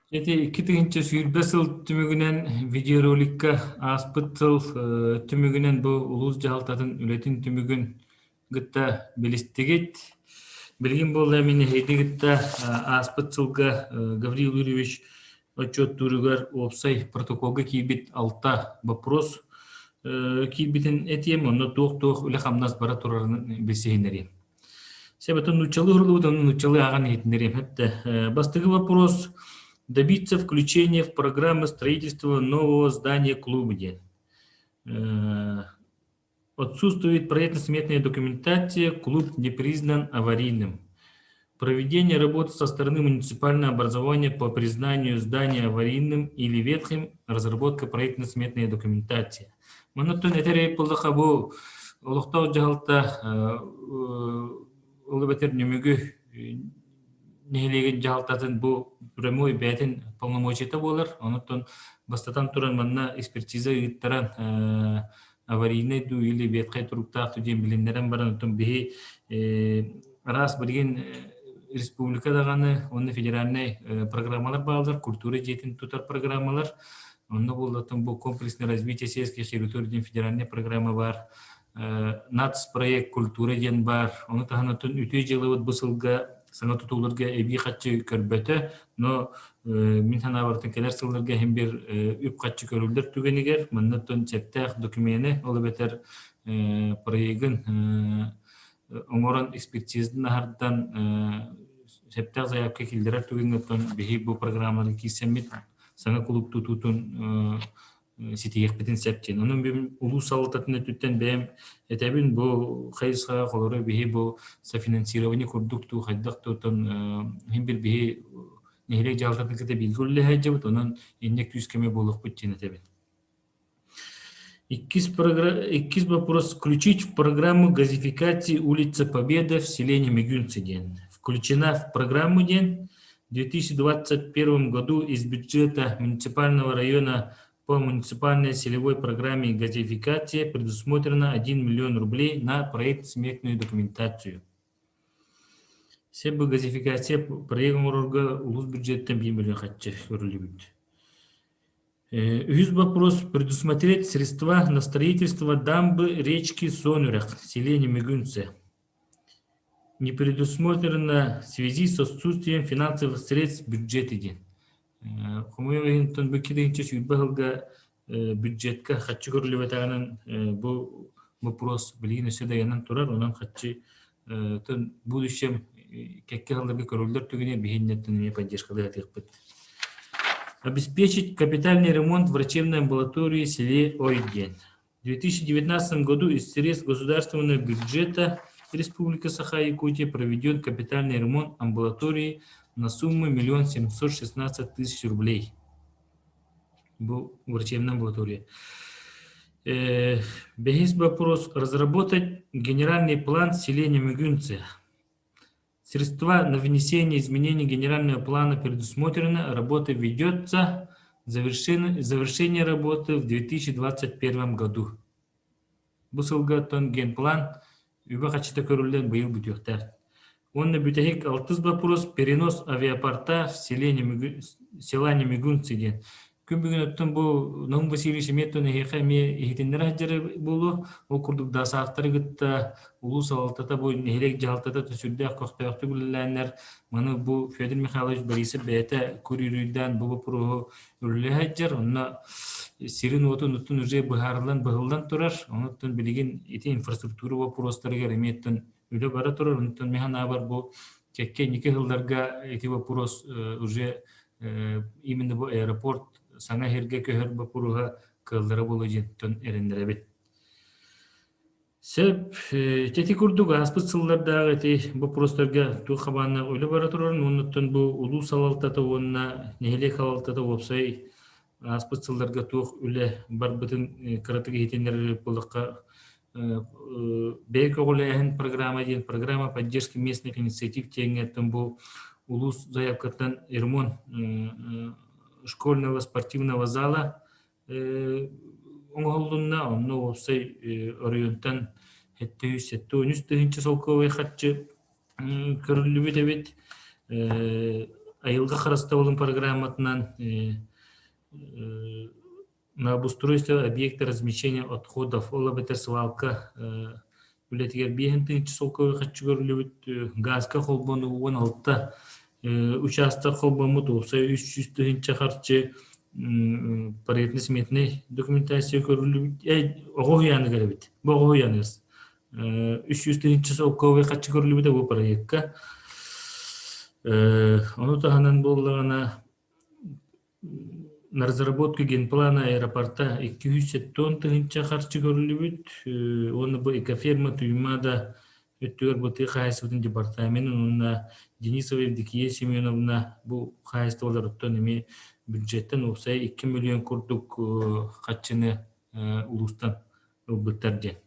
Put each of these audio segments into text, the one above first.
Ити 2020 сыл түмүгүнэн видеороликка ааспыт сыл түмүгүнэн бу улуус дьаһалтатын үлэтин түмүгүн кытта билистигит. Билигин буолла мин эһиги кытта ааспыт сылга Гаврил Юрьевич отчуоттууругар уопсай протоколга киирбит алта боппуруос киирбитин этиэм, онно туох-туох үлэ-хамнас бара турарын билсиһиннэриэм. Себетин нууччалыы уһуллубут, ону нууччалыы ааҕан иһитиннэриэм эттэ. Бастакы вопрос: добиться включения в программу строительства нового здания клуба диэн. Отсутствует проектно-сметная документация, клуб не признан аварийным. Проведение работы со стороны муниципального образования по признанию здания аварийным или ветхим, разработка проектно-сметной документации. Манна этэр буоллахха бу олохтоох дьаһалта ол эбэтэр Нөмүгү нэһилиэгин дьаһалтатын бу прямой бэйэтин полномочията буолар. Онон бастатан туран манна экспертиза ыыттаран аварийнай дуу или ветхай туруктаах дуу диэн билиннэрэн баран оттон биһи араас билигин республика даҕаны уонна федеральнай программалар бааллар, культура дьиэтин тутар программалар. Онно буоллаттан бу комплексное развитие сельских территорий диэн федеральная программа баар, нацпроект культура диэн баар. Ону таһынан үтүө дьыалабыт бу сылга саҥа тутууларга эбии харчы көрбөтө, но мин санаабар кэлэр сылларга иһин бир үп-харчы көрүллэр түгэнигэр манна сөптөөх докумены, ол эбэтэр проегын оҥорон экспертизатын аһардан сөптөөх заявка киллэрэр түгэҥҥэ оттон биһи бу программаны киирсэммит саҥа кулууп тутуутун ситиһиэхпитин сөп диэн. Онон бүгүн улуус салалтатын өттүттэн бэйэм этэбин бу хайысхаҕа холобура биһи бу софинансирование курдук туу хайдах туутун иһин бир биһи нэһилиэк дьаһалтатын кытта бииргэ үлэлэһэ сылдьабыт, онон инньэ күүс-көмө буолуохпут диэн этэбин. Иккис вопрос: включить в программу газификации улица Победы в селе Немегюнцы диэн. Включена в программу диэн в 2021 году из бюджета муниципального района по муниципальной целевой программе газификация предусмотрено 1 миллион рублей на проект-сметную документацию. Сеп бу газификация проект оҥорорго улуус бюджеттэн 1 миллион харчы көрүллүбүт. Үһүс вопрос: предусмотреть средства на строительство дамбы речки Сонурях в селе Немегюнце. Не предусмотрено в связи с отсутствием финансовых средств в бюджете диэн. Хомойуох иһин бу кириинчэ 20 сылга бюджетка харчы көрүллүбэтэҕинэн бу вопрос билигин өссө да ыйанан турар. Онон харчы в будущем кэккэ сылларга көрүллэр түгэнэ биһиннэттэн эмиэ поддержкалыы сатыахпыт. Обеспечить капитальный ремонт врачебной амбулатории в селе Ой диэн. В 2019 году из средств государственного бюджета Республики Саха-Якутия проведен капитальный ремонт амбулатории на сумму 1 716 000 рублей. Бу врачебная амбулатория. Бэһис вопрос: разработать генеральный план селения Мегюнцы. Средства на внесение изменений генерального плана предусмотрены, работа ведется, завершение работы в 2021 году. Бу сылга оттон генплан үбэ-харчыта көрүллэн быйыл бүтүөхтээх. Уонна бүтэһик алтыс боппуруос перенос авиапорта в селе села Немигунцы диэн. Күн бүгүн оттон бу Наум Васильевич эмиэ оттон эһиэхэ эмиэ иһитиннэрэ сылдьара буолуо. Ол курдук ДАСААФтары кытта улуус салалтата бу нэһилиэк дьаһалтата сүрдээх көхтөөхтүк үлэлээннэр маны бу Федор Михайлович Борисов бэйэтэ күрүүрүйдээн бу боппуруоһу үлэлэһэ сылдьар. Онно сирин-уотун оттон уже быһаарыллан быһыллан турар. Онон билигин ити инфраструктура боппуруостарыгар эмиэ оттон үлэ бара турар. Онтон мин санаабар бу кэккэ инники сылларга ити вопрос уже именно бу аэропорт саҥа сиргэ көһөр боппуруоһа кыаллара буолуо диэн эрэннэрэбит. Сөп, ити курдук ааспыт сыллардааҕы ити боппуруостарга туох хабааннаах үлэ бара турарын уонна бу улуус салалтата уонна нэһилиэк салалтата уопсай ааспыт сылларга туох үлэ барбытын кыратык иһитиннэрэр буоллахха бэйэ көҕүлээһин программа диэн программа поддержки местных инициатив диэҥҥэ бу улуус заявкаттан ремонт школьного спортивного зала оҥоһуллунна, онно уопсай оройуонтан 773 тыһыынча солкуобай харчы көрүллүбүт эбит. Айылҕа харыстабылын программатынан на обустройство объекта размещения отходов, ол эбэтэр свалка үлэтигэр 5 тыһыынча солкуобай харчы көрүллүбүт, гааска холбонуу 16 учаастак холбоммут, уопсай 300 тыһыынча харчы проектно-сметнай документация көрүллүбүт. Оҕо уһуйааныгар эбит. Бу оҕо уһуйааныгар 300 тыһыынча солкуобай харчы көрүллүбүтэ бу проекка. Ону таһынан буоллаҕына На разработку генплана аэропорта 270 тыһыынча харчы көрүллүбүт уонна бу экоферма Туймаада өттүгэр бу тыа хаһаайыстыбатын департаменын уонна Денисова Евдокия Семеновна бу хаһаайыстыбаларыттан эмиэ бюджеттэн уопсайа 2 миллион курдук харчыны улуустан ылбыттар диэн.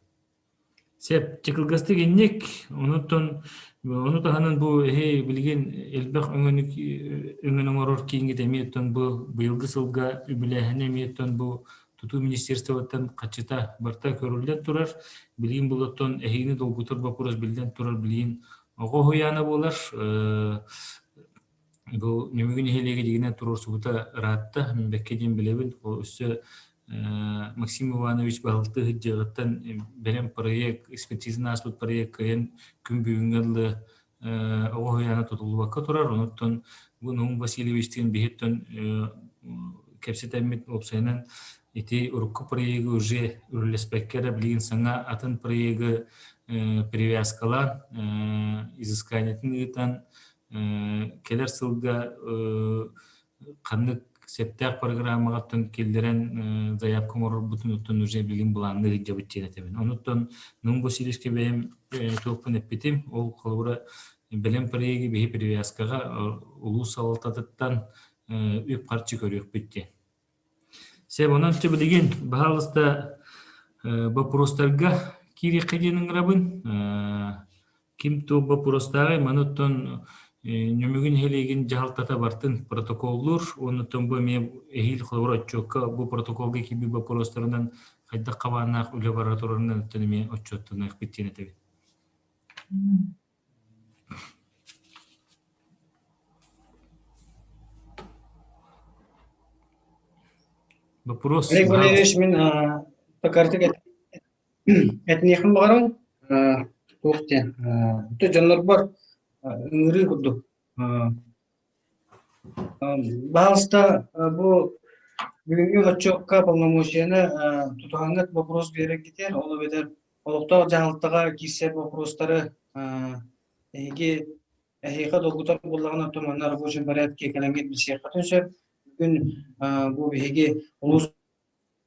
Сөп, чэ кылгастык инник, онуттан ону таһынан бу эһи билигин элбэх өҥөнү өҥөнү оҥорор кииҥҥит эмиэ оттон бу быйылгы сылга үбүлээһинэ эмиэ оттон бу тутуу министерствоттан хаччыта барыта көрүллэн турар. Билигин бұл оттон эһигини долгутар боппуруос биллэн турар билигин оҕо уһуйаана буолар. Бу Нөмүгү нэһилиэгэ дьиҥинэн туруорсубута ыраатта, мин бэккэ диэн билэбин. Ол өссө Максим Иванович баһылыктыы сылдьыаҕыттан бэлэм проект, экспертизаны ааспыт проект кыайан күн бүгүҥҥэ дылы оҕо уһуйаана тутуллубакка турар. Онуттан бу Наум Васильевичтыын биһиттэн кэпсэтэммит уопсайынан ити урукку проегы уже үлэлэспэккэ эрэ билигин саҥа атын проегы привязкалаан, изысканиетын ыытан Кэлэр сылга ханнык сөптөөх программаҕа киллэрэн заявка оҥорорбутун оттон уже билигин былаанныы сылдьабыт диэн этэбин. Онуттан Нум Васильевичка бэйэм туохпун эппитим, ол холобура бэлэм проегы биһи привязкаҕа улуус салалтатыттан үп-харчы көрүөхпүт диэн. Сөп, онон чэ билигин, баһаалыста, боппуруостарга киириэххэ диэн ыҥырабын. Ким туох боппуруостааҕый, маны оттон Нөмүгү нэһилиэгин дьаһалтата бартын протоколлуур уонна оттон бу эмиэ эһиил холобура отчуокка бу протоколга киирбит боппуруостарынан хайдах хабааннаах үлэ бара турарынан оттон эмиэ отчуоттаныахпыт диэн этэбин. Вопрос Олег Валерьевич, мин покартык этиниэхпин баҕарабын. Туох диэн, дьоннорбор ыҥырыы курдук. Баһаалыста, бу бүгүҥҥү отчуокка полномочияны тутуһаҥҥыт боппуруос биэрэргитигэр, ол эбэтэр олохтоох дьаһалтаҕа киирсэр боппуруостары эһиги эһиэхэ долгутар буоллаҕына, оттон манна рабочай порядке кэлэҥҥит билсиэххитин сөп. Бүгүн бу биһиги улуус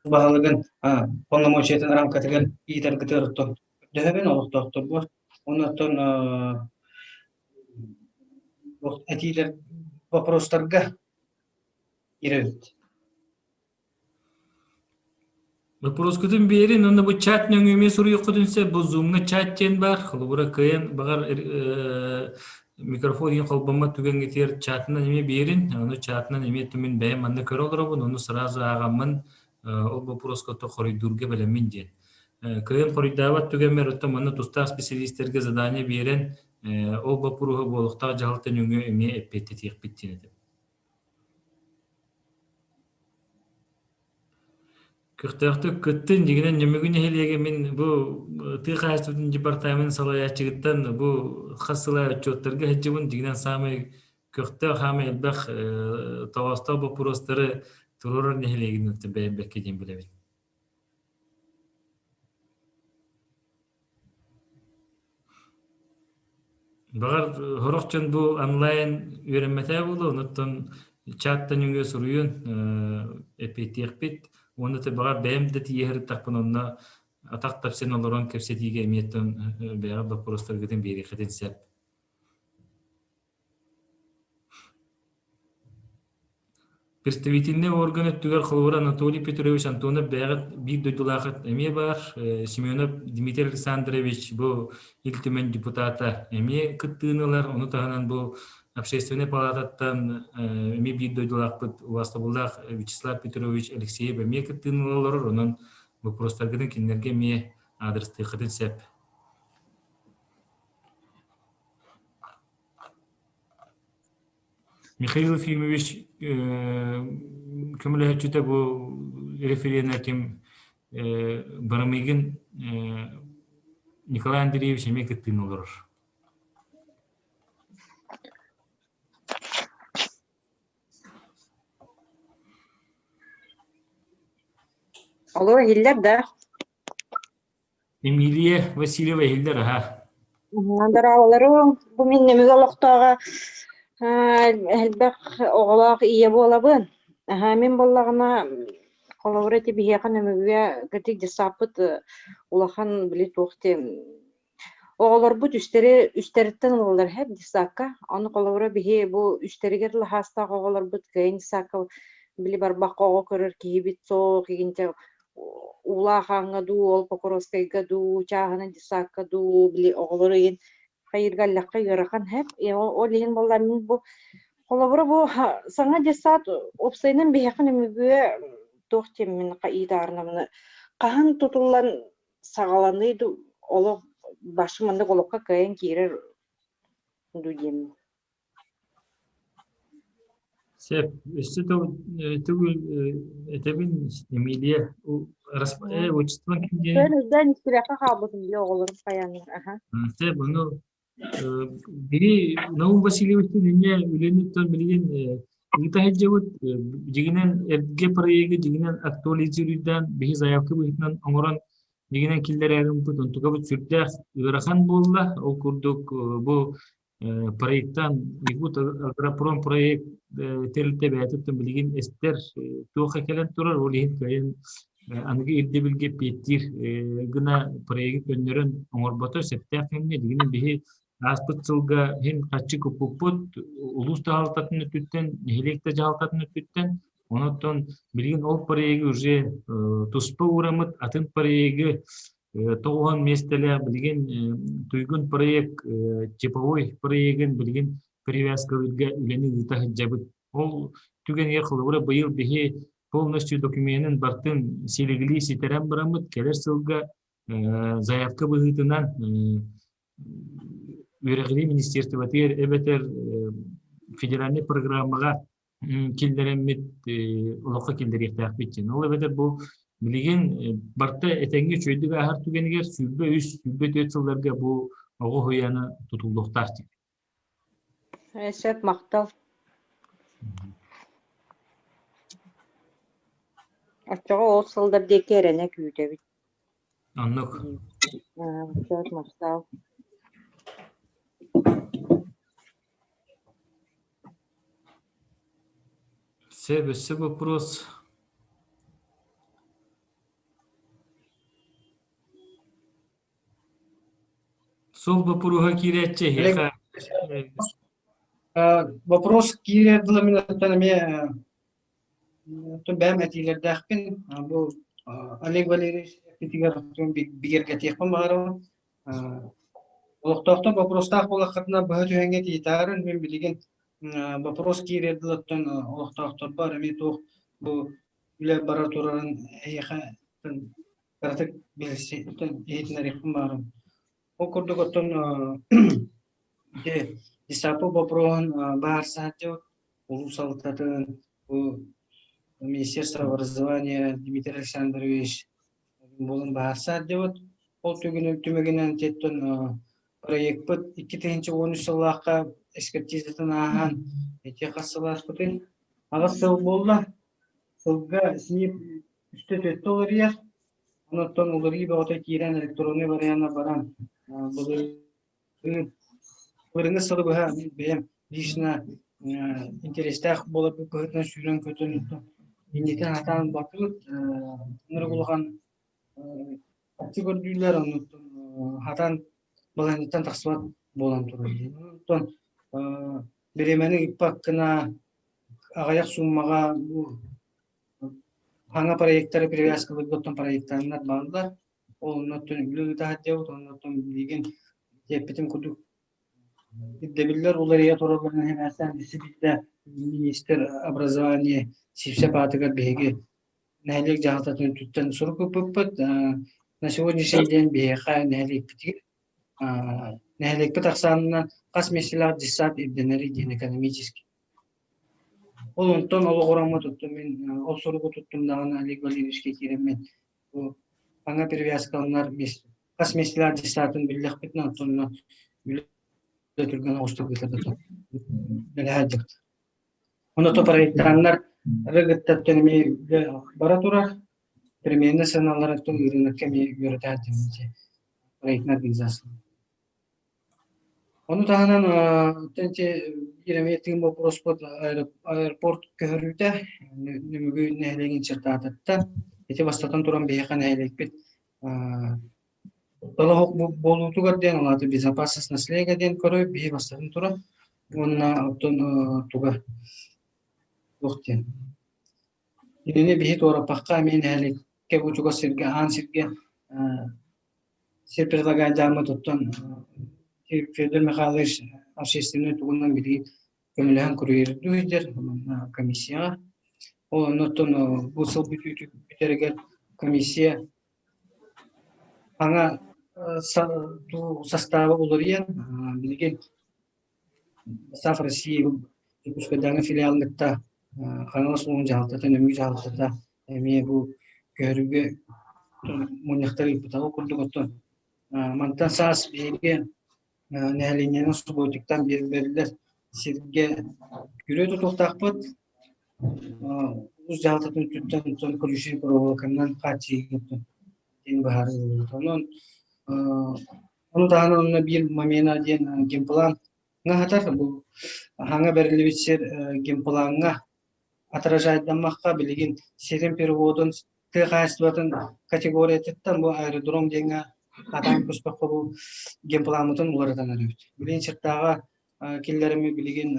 баһылыгын полномочиятын рамкатыгар ыытаргытыгар оттон көрдөһөбүн олохтоохторбор. Уонна оттон этиилэр вопростарга киирэбит. Боппуруоскутун биэрин уонна бу чат нөҥүө эмиэ суруйуоххутун сөп. Бу Zoom-ҥа чат диэн баар. Холобура, кыайан баҕар микрофон иһин холбоммот түгэҥҥитигэр чатынан эмиэ биэрин. Ону чатынан эмиэ мин бэйэм манна көрө олоробун, ону сразу ааҕаммын ол боппуруоска хоруйдуурга бэлэммин диэн. Кыайан хоруйдаабат түгэммэр оттон манна тустаах специалистэргэ задание биэрэн ол боппуруоһу буолуохтаах дьаһалта нөҥүө эмиэ эппиэттэтиэхпит диэн этим. Көхтөөхтүк кыттын, дьиҥинэн Нөмүгү нэһилиэгэ мин бу тыа хаһаайыстыбатын департаменын салайааччыгыттан бу хас сыл аайы отчуоттарга сылдьабын, дьиҥинэн саамай көхтөөх, саамай элбэх тоҕоостоох боппуруостары туруорар нэһилиэгинэн бэйэм бэккэ диэн билэбин. Баҕар, сорох дьон бу онлайн үөрэммэтэ буолуо, онуттан чаттан нөҥүө суруйун, эппиэттиэхпит. Уонна ты баҕар бэйэм да тиийэ сырыттахпына онно атах тапсан олорон кэпсэтиигэ эмиэ оттон бэйэҕит боппуруостаргытын биэриэххитин сөп. Представительнай орган өттүгэр холобура Анатолий Петрович Антонов бэйэҕит биир дойдулаахыт эмиэ баар, Семенов Дмитрий Александрович бу Ил Түмэн депутата эмиэ кыттыыны ылар, ону таһынан бу Общественнай палататтан эмиэ биир дойдулаахпыт убаастабыллаах Вячеслав Петрович Алексеев эмиэ кыттыыны ыла олорор, онон боппуруостаргытын кинилэргэ эмиэ аадырыстыаххытын сөп. Михаил Ефимович көмөлөһөөччүтэ бу референэ ким Барамыгин Николай Андреевич эмиэ кыттыыны олорор. Олор иһиллэр да? Эмилия Васильева иһиллэр аһа. Дорооболорум, бу мин Нөмүгү олохтооҕо элбэх оҕолоох ийэ буолабын. Аһа, мин буоллаҕына, холобура ити биһиэхэ Нөмүгүгэ кырдьык дьыссааппыт улахан били туох диэн оҕолорбут үстэри үстэриттэн ылаллар эһэт дьыссаакка. Ону холобура биһи бу үстэригэр лаһаастаах оҕолорбут кыайан дьыссаакка били барбахха оҕо көрөр киһибит суох игинчэ уулаах ааҥҥа дуу, ол Покровскайга дуу, чааһынай дьыссаакка дуу, били оҕолор ыйын хайыырга ыллахха ыарахан һэп. Ол иһин буолла мин бу холобура бу саҥа дьыссаат уопсайынан биһиэхэ нөмүгүө туох диэммин ыйытаарынамына хаһан тутуллан саҕаланыы дуу олох башы маннык олоххо кыайан киирэр дуу диэммин. Сөп. Өссө төгүл этэбин Эмилия отчествоҥ ким диэний? Өйдөөн өйдөөн истибэккэ хаалбытым били оҕолорум хайааннар аха. Сөп, ону бири Наум Васильевичтыын инньэ үлэни билигин ыыта сылдьабыт. Дьиҥинэн эргэ проегы дьиҥинэн актуализируйдаан биһи заявка быһыытынан оҥорон дьиҥинэн киллэрээриммит онтукабыт сүрдээх ыарахан буолла. Ол курдук бу проектан Якут агропром проект тэрилтэ бэйэтиттэн билигин эстэр туохха кэлэн турар, ол иһин кыайан аныгы ирдэбилгэ эппиэттиир гына проегы көннөрөн оҥорбото сөптөөх кэмҥэ дигинэн биһи ааспыт сылга иһин харчы куппуппут улуус дьаһалтатын өттүттэн, нэһилиэк да дьаһалтатын өттүттэн. Онон билигин ол проегы уже туспа уураммыт, атын проегы 90 миэстэлээх билигин туйгун проект типовой проегын билигин привязкалыырга үлэни ыыта сылдьабыт. Ол түгэнигэр холобура быйыл биһи полностью докуменын бартын силигилии ситэрэн бараммыт кэлэр сылга заявка быһыытынан үөрэҕирии министерствотыгар эбэтэр федеральнай программаҕа киллэрэммит олоххо киллэриэхтээхпит диэн. Ол эбэтэр бу билигин барыта этэҥҥэ үчүгэйдик ааһар түгэнигэр 23, 24 сылларга бу оҕо уһуйаана тутуллуохтаах диэн. Сөп, махтал. Оччоҕо ол сыллар диэки эрэнэ күүтэбит. Оннук. Сөп, махтал. Сөп, өссө вопрос. Сол боппуруоһа киирээччи эһиэхэ Вопрос киирэр дылы мин оттон эмиэ бэйэм этиилэрдээхпин. Бу Олег Валерьевич эппитигэр бигэргэтиэхпин баҕарабын. Олохтоохтор боппуруостаах буоллаххытына быһа түһэҥҥэ тиийитаарын мин билигин вопрос киирэр дылыттан олохтоохторбор эмиэ туох бу үлэ бара турарын эһиэхэ кыратык билси иһитиннэриэхпин баҕарабын. Ол курдук оттон ДСАП боппуруоһун быһаарсааччы улуус салалтатын бу Министерство образования Дмитрий Александрович буолан быһаарсаат диэбит. Ол түмүгүнэн тиэттэн проекпыт 2013 сыллаахха экспертизатын ааһан ити хас сыл ааспытый? Аҕыс сыл буолла. Сылга СНИП үстэ түөртэ уларыйар. Онон уларыйыы бөҕөтө киирэн электроннай вариана баран былырыын былырыыҥҥы сылы быһа бэйэм лично интэриэстээх буоларбыт быһыытынан сүүрэн-көтөн иннитин сатаан бардыбыт. Ынырык улахан харчы көрдүүллэр, оннуттан хатан балаһыанньаттан тахсыбат буолан турар. Онтон бириэмэни ыыппаккына аҕыйах сууммаҕа бу саҥа проектары привязкалыырга оттон проектаннар бааллар. Ол оннуттан үлэ ыыта сылдьабыт, оннуттан билигин эппитим курдук ирдэбиллэр уларыйа туралларын иһин биирдэ министр образования Сивцев аатыгар биһиги нэһилиэк дьаһалтатын өттүттэн сурук ыыппыппыт. На сегодняшний день биһиэхэ нэһилиэкпитигэр нэһилиэкпит ахсаанынан хас миэстэлээх детсад ирдэнэрий диэн экономический. Ол онтон олоҕураммыт туттум мин ол суругу туттум даҕаны Олег Валерьевичка киирэммин бу саҥа перевязкаланар хас миэстэлээх десантын биллэхпитинэ онтон үлэ түргэн оҕустук ыытар бэлэһэ Ону то проектаннар рыгыттаттан эмиэ үлэ бара турар. Переменный сыаналарыттан ырыынакка эмиэ үөрэтэ проектная организация. Ону таһынан эмиэ тыын боппуруоспут аэропорт көһөрүүтэ Нөмүгү нэһилиэгин Чертаатыттан. Ити бастатан туран биһиэхэ нэһилиэкпит Олох буолуутугар диэн, ол аата безопасность наследия диэн көрө биһи бастатан туран уонна оттон туга туох диэн Итини биһи туораппакка эмиэ нэһилиэккэ бу чугас сиргэ аан сиргэ сир предлагаемый оттон Федор Михайлович общественнай тугунан билигин көмөлөһөн курьердуу сылдьар комиссияҕа. Ол оннуттан бу сыл бүтэригэр комиссия Саҥа састааба уларыйан, билигин САФ России Дьокуускайдааҕы филиалын кытта Хаҥалас улууһун дьаһалтата, Нөмүгү дьаһалтата эмиэ бу көһөрүүгэ мунньахтары ыыппыта. Ол курдук оттон мантан саас биһиги нэһилиэнньэни субботиктан биэрбэриллэр сиргэ күрүө тутуохтаахпыт. Улуус дьаһалтатын өттүттэн оттон колючай проволоканан хааччыйыыга диэн быһаарыы ылыллыбыта. Онон ону таһынан онно биир момена диэн генплан аһатар. Бу хаҥа бэриллибит сир генплаҥҥа отражайдаммакка билигин сирин переводун тыа хаһаайыстыбатын категориятыттан бу аэродром диэҥҥэ атаан көспөххө бу генпламмытын уларытан эрэбит. Билигин Чертааҕа киллэрими билигин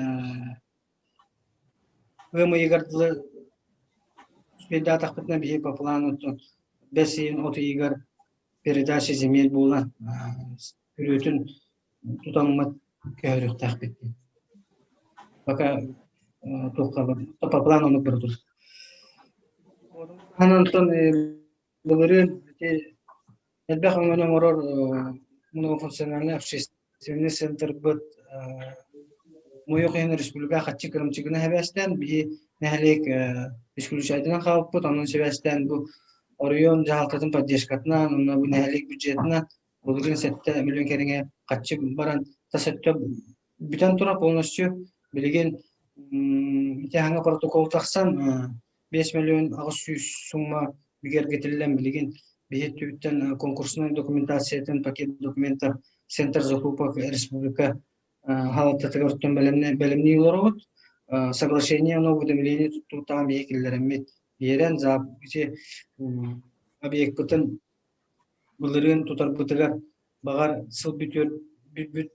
ыам ыйыгар дылы успейдаатахпытына биһи по плану бэс ыйын от ыйыгар передача земель буолан күрүөтүн тутаммыт көһөрүөхтээхпит диэн. Пока туохха по плану оннук бара турар. Онтон былырыын ити элбэх өҥөнү оҥорор многофункциональный общественный центрбыт Мойуох иһин республика хаччы кырымчыгына сибээстээн биһи нэһилиэк исключательно хаалбыппыт. Онон сибээстээн бу оройуон дьаһалтатын поддержкатынан уонна бу нэһилиэк бюджетынан былырыын 7 миллион кэриҥэ хаччы баран тас өттө бүтэн турар полностью. Билигин ити аһаҥа протокол тахсан 5 миллион 800 сумма бигэргэтиллэн билигин биһи өттүбүттэн конкурсунай документациятын пакет документов центр закупок республика хаалтатыгар оттон бэлэмнии олоробут. Соглашение оно уведомление туттубуттаҕын биһи киллэрэммит биэрэн ити объекпытын былырыын тутарбытыгар баҕар сыл бүтүөр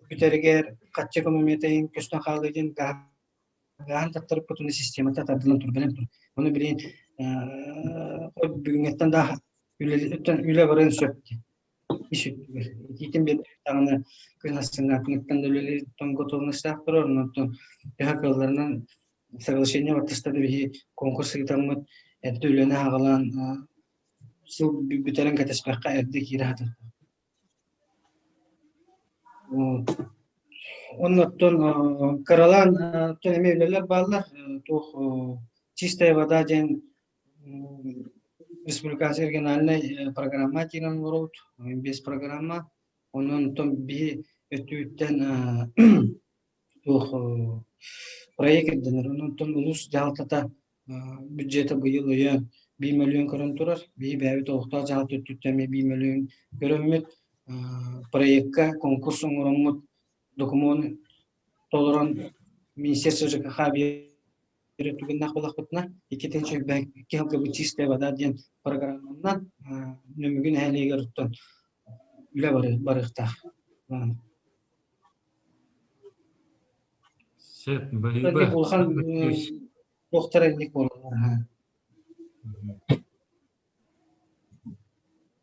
бүтэригэр хаччы экономията иһин көстөн хаалыы диэн гааһын таттарыппыт уонна системата тардылан турбанан тур. Ону билигин бүгүҥҥэттэн да үлэ барыан сөп ис өттүгэр. Итиитин биэрдэҕинэ күн ассыҥҥаатыныттан да үлэлиир готовностаах турар, онтон төһө кыалларынан соглашение баттастады биһи конкурс ыытаммыт эрдэ үлэни аҕалан сыл бүтэрин кэтэспэххэ эрдэ киирэ сатыахтаах. Оннуттан кыралаан оттон эмиэ үлэлэр бааллар. Туох чистая вода диэн республиканскай региональнай программа киирэн олоробут. Без программа. Онон оттон биһи өттүбүттэн туох проект ирдэнэр. Онон улуус дьаһалтата бюджета быйыл өйөөн 1 мөлүйүөн көрөн турар. Биһи бэйэбит олохтоох дьаһалта өттүттэн эмиэ 1 мөлүйүөн көрөммүт проекка конкурс оҥороммут докумуон толорон Министерство ЖКХ биэрэр түгэннээх буоллахпытына 2022 сылга бу чистая вода диэн программанан Нөмүгү нэһилиэгэр оттон үлэ барыахтаах. Сөп, баһыыба. Улахан туохтара инник буолаллар.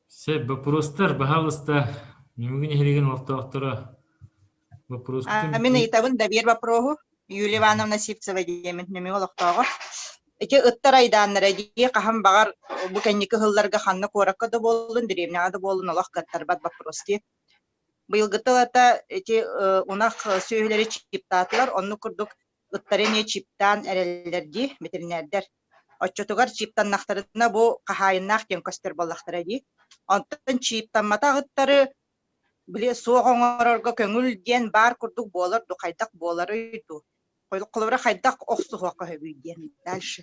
Сөп, боппуруостар, баһаалыста, Ньургун нэһилиэгин олохтоохторо боппуруоскутун Мин ыйытабын да биир вопроһу. Юлия Ивановна Сивцева диэмин нөмүө олохтооҕо. Ити ыттар айдааннара дии хаһан баҕар бу кэнники ыһылларга ханна куоракка да буоллун, дэриэбинэҕэ да буоллун олох кыаттарбат вопрос дии. Быйылгыта ити унах сүөһүлэри чиптаатылар, оннук курдук. Ыттары эмиэ чиптаан эрэллэр дии, бэтэринээрдэр. Оччотугар чиптаннахтарына бу хаһаайыннаах диэн көстөр буоллахтара дии. Онтон чиптамматах ыттары били суох оҥорорго көҥүл диэн баар курдук буолар дуу, хайдах буоларый дуу? Холобура хайдах охсуһуохха сөбүй диэн дальше.